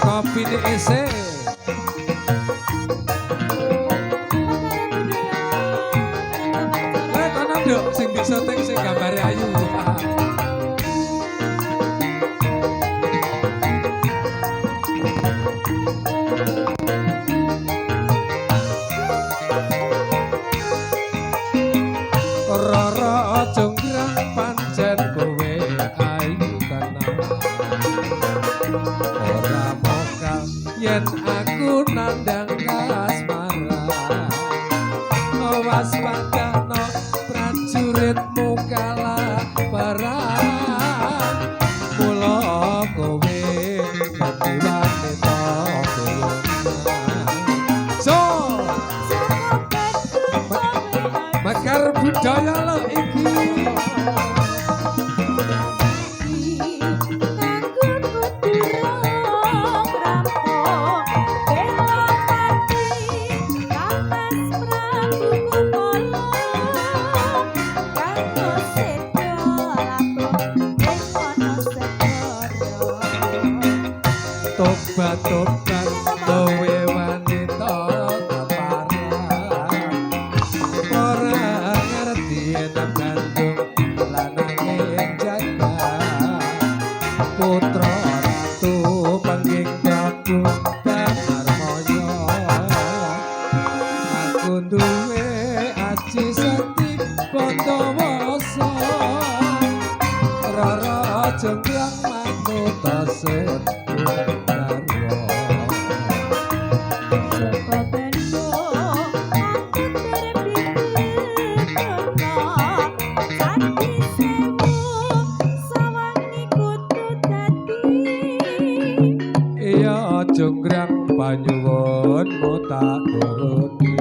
Kopine ese. Kowe kono nduk sing disoting sing gambare ayu. Rara jonggrang pancen kowe ayu tenan. Ora mokal yen aku nandang kasmaran. Waspadano prajuritmu kalah perang. Mula kowe dadi wanita boyongan. So, mekar budaya lho iki. Tobat-tobat kowe wanita keparan. Ora ngerti yen Bandung lanange jagat. Putra ratu pengging Prabu Damarmaya. Aku duwe aji sakti Bantawasa. Rara jonggrang manut sun garwa. Iya jonggrang panyuwunmu tak turuti.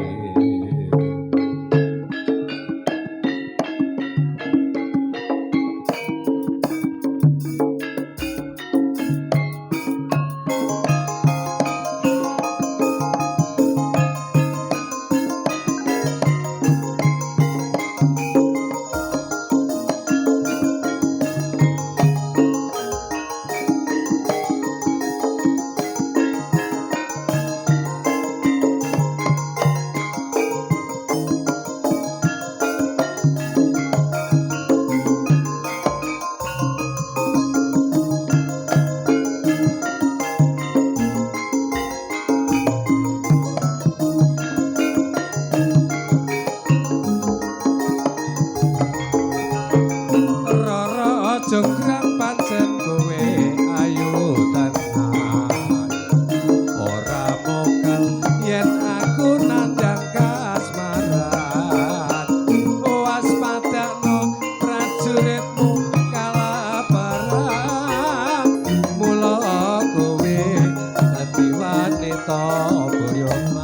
Rara jonggrang pancen kowe ayu tenan. Ora mokal yen aku nandang kasmaran. Waspadano prajuritmu kalah perang. Mula kowe dadi wanita boyongan.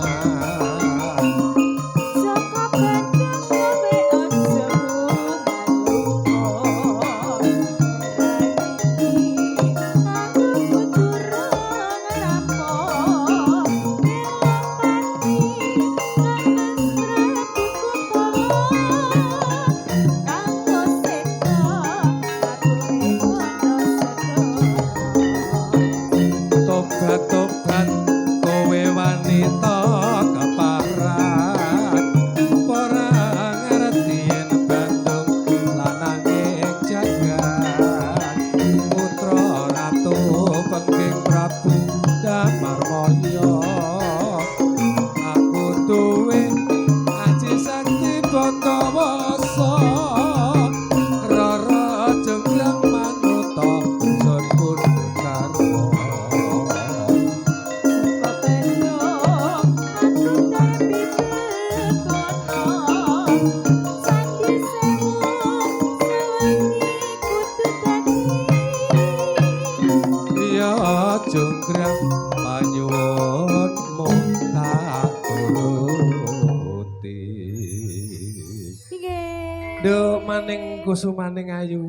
Tobat-tobat kowe wanita keparat. Ora ngerti yen Bandung lanange jagat. Putra ratu pengging Prabu Damarmaya. Aku duwe aji sakti Bantawasa. Rara jonggrang manuta sun pundhut garwa. Iya jonggrang panyuwunmu tak turuti. Nduk maning kusumaning ayu.